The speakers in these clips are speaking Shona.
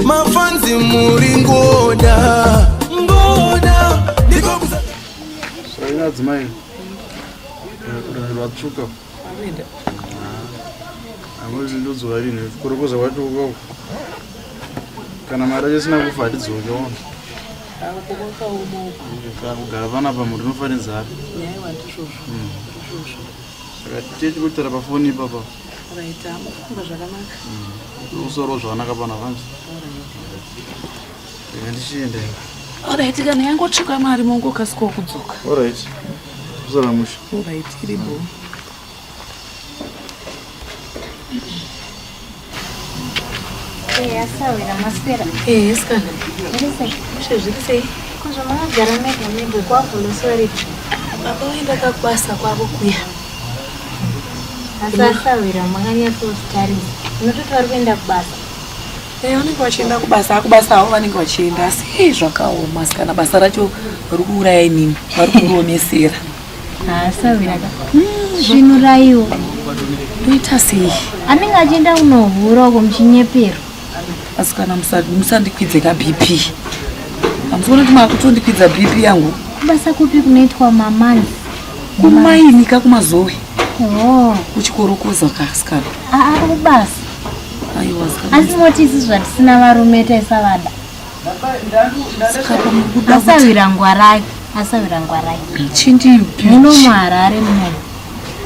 Mafanzi muri ngoda ngoda ndiko kusa Saina adzimai rwatsvuka amuri ndodzoka rini korokoza kwacho ukoko kana mari yacho isina kufa hatidzoke ona saka kugara panapa mhuri inofa nenzara saka tichiti kutaura pafoni ipapa Right, amufamba zvakanaka. Usoro zvakanaka pano vanzi. Rega ndichienda. Alright, kana yangotsvuka mari mongokasikawo kudzoka. Alright. Usara musha. Alright, iribo. Eh, asawira maswera. Eh, sikana. Zviri sei? Mushe zviri sei? Ko zvamakagara mega mega kwavholosorita. Baba vaenda kakubasa kwavo kuya. Asi asawira makanyatsozitarisa. Unototi vari kuenda kubasa. Eh, vanenge vachienda kubasa, akubasa havo vanenge vachienda asi eh, zvakaoma sikana basa racho vari kuuraya inini, vari kundiomesera. Asawira ka. Svinuraiwo. Ndoita sei? Anenge achienda kunohura uko muchinyepero. Asi kana musandikwidze ka BP. Hamusi kuona kuti makutondikwidza BP yangu? Kubasa kupi kunoitwa mamanzi? Kumaini ka kumazowe. Oh. Kuchikorokoza ka asikana. Aa kubasa. Aiwa asikana. Asi moti isu zvatisina varume taisavada. Saka mukuda kuti Asawira ngwarai. Asawira ngwarai. chindipi. Muno muHarare muno.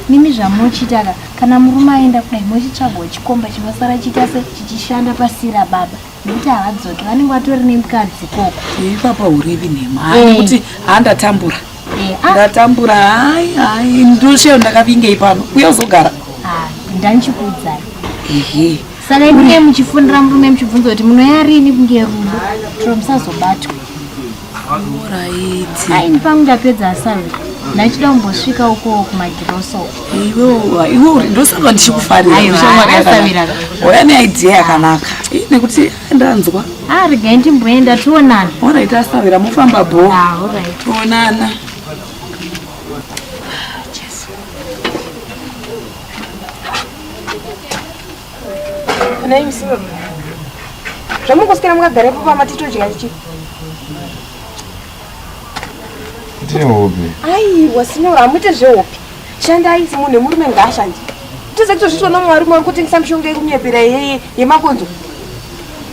Mimi zvamunochiita ka kana murume aenda kudai mochitsvagawo chikomba chinosara chiita se chichishanda pasira baba nekuti havadzoki vanenge vatori nemukadzi koko. Ipapa urevi nhema. Eh. Nekuti handatambura. Eh, ah, Ndatambura hai hai ndosheyo ndakavingei pano. Uya uzogara. ah, ndandichikuudzai. Ehe. Saka inge muchifonera murume muchibvunza kuti munoya rini kunge rudo tiro musazobatwa. Alright. Ai ini pangu ndapedza asawi. Ndachida kumbosvika uko kumagiroso. Iwewe iwe uri ndosaka ndichikufarira. Aiwa, Ushamwari yakanaka. asawira. Wauya neidea yakanaka. Ii nekuti ndanzwa. Ah, regai ndimboenda tionana. Alright asawira mofamba bho. Ah, alright. Toonana. Nhai msiwe. Zvamungoswera mukagara ipo pamatitodya chichi. Ndine hope. Aiwa sinyoro hamuite zvehope. Shandai semunhu nemurume ngaashande. Tize kutozviitwa nomwari mwari kutengesa mishonga yekunyepera yeye yemakonzo.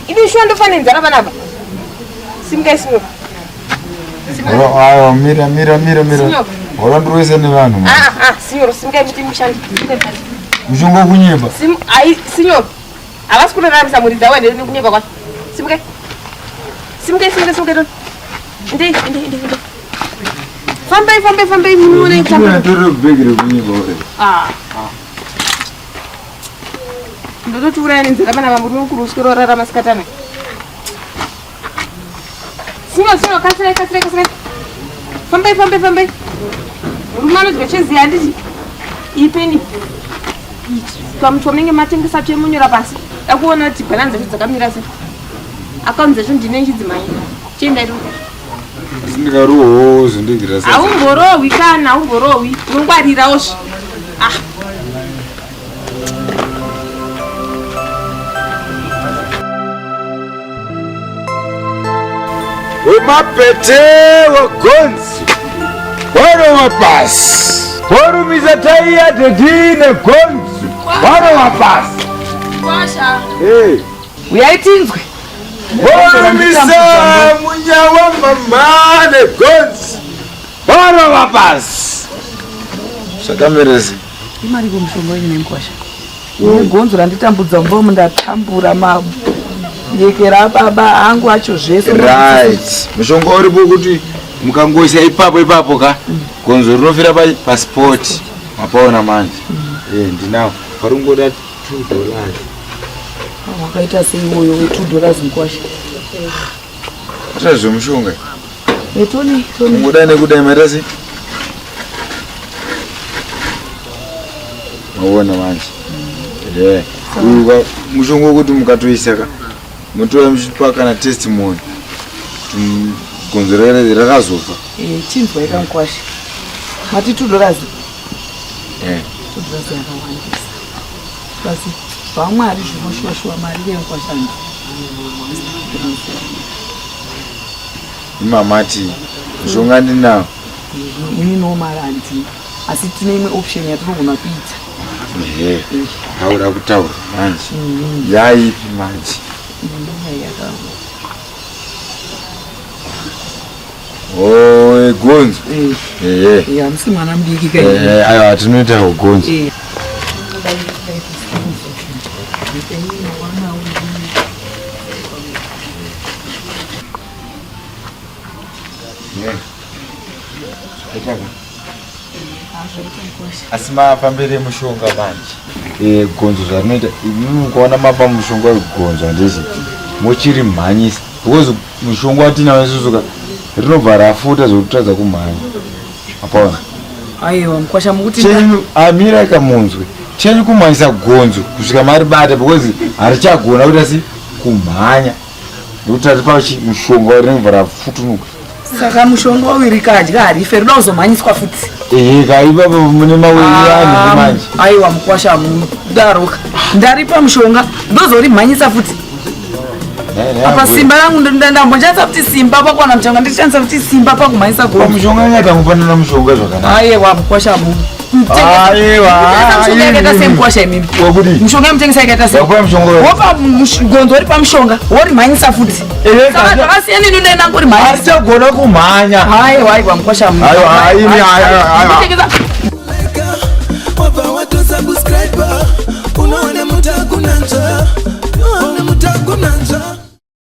Ini shuwa ndofa nenzara panapa. Simukai sinyoro. Aiwa, mira, mira, mira, mira. Sinyoro. Wakandiroisa nevanhu. Ah ah, ah sinyoro simukai muti mushande. Mushonga wekunyepa. Sim ai sinyoro. Havasi kutoraramisa mhuri dzavo here nekunyepa kwacho. Simukai. Simukai simukai simukai toni. Ndei ndei ndei. ndei. Fambai fambai fambai munoona Ndine ndoro bhegi rekunyepa uri. Ah. Ndototiuraya nenzara pana vamurume mukuru uswero wararama sikatana. Sino sino kasirai kasirai kasirai. Fambai fambai fambai. Murume anodya cheziya handiti? Ipeni. Kamuti wamunenge matengesa chemunyora pasi. Dakuona kuti bhalanzi dzacho dzakamira sei. Akaunti dzacho ndine chidzimai. Chiendai tu. Asi ndikarohwawo zvondigira sadza. Haumborohwi kana haumborohwi. Unongwarirawo zve. Ah. Wemapete wegonzi warova pasi warumisa tai yadhedhi negonzi warova pasi Hey. Uyai tinzwe. Warumisa munyawa mama negonzi warova pasi zvakamerezi Imariko mushonga wenyu nenkwasha. Gonzo randitambudza mumba umu ndatambura mayekera ababa angu acho zvese. Right mushonga uripo kuti mukangoisa ipapo ipapo ka gonzo rinofira paspoti mapaona manje. Eh, ndinawo paringoda $2 Wakaita sei iwoyo we $2 mukwasha? Ata zvemushonga. Eh, Tony, Tony. Kungodai nekudai maita sei? Maona manje. Eh. Uyu mushonga wekuti mukatoisa ka motora muchipa kana testimony. Gonzo rakazofa. Eh, chinzwa ikamukwasha. Mati $2. Eh. $2 yakawandisa. Basi zvamwari zvinoshuwa shuwa mari yemukwasha. Imamati mushonga ndinawo. Ini no mari handina. Asi tine imwe option yatinogona kuita. Ehe. Haura kutaura manje. Yaipi manje? Oh, gonzo. Ehe. Eh, hamusi mwana mudiki kai. Ehe, aiwa tinoita gonzo. Eh. Asi mafambire mushonga manje. Eh, gonzo zvarinoita imimi mukaona mapa mushonga wegonzo handiti mochirimhanyisa because mushonga watinawo isusu ka rinobva rafuta zvekutadza kumhanya apaona Aiwa mukwasha mukuti chenyu amira kamunzwe chenyu kumhanyisa gonzo kusvika maribata because harichagona kuti asi kumhanya nekuti tatipa chi mushonga rinobva rafutunuka. Saka mushonga uyu rikadya harife rinoda kuzomhanyiswa futi. Ehe ka ipapo mune mawirirano Ah, manje. Aiwa mukwasha mudaroka. Ndaripa mushonga ndozorimhanyisa futi. Apa simba rangu ndamboshandisa futi simba pakuwana mushonga ndichishandisa futi simba pakumhanyisa gonzo. Mushonga nyatangofanana mushonga zvakanaka. Aiwa mukwasha mu. Aiwa. Mishonga yakaita sei mukwasha imimi? Wekudii? Mishonga yemutengesa yakaita sei? Wakupa mushonga Wopa gonzo uri pamushonga worimhanyisa futi. Ehe, Saka zvakasiyana ini ndenda ngorimhanyisa. Harichagona kumhanya. Aiwa aiwa mukwasha mu. Aiwa, aimi, aiwa, aiwa. Mutengesa- Wabva watosubscribe unoona mutakunanzva.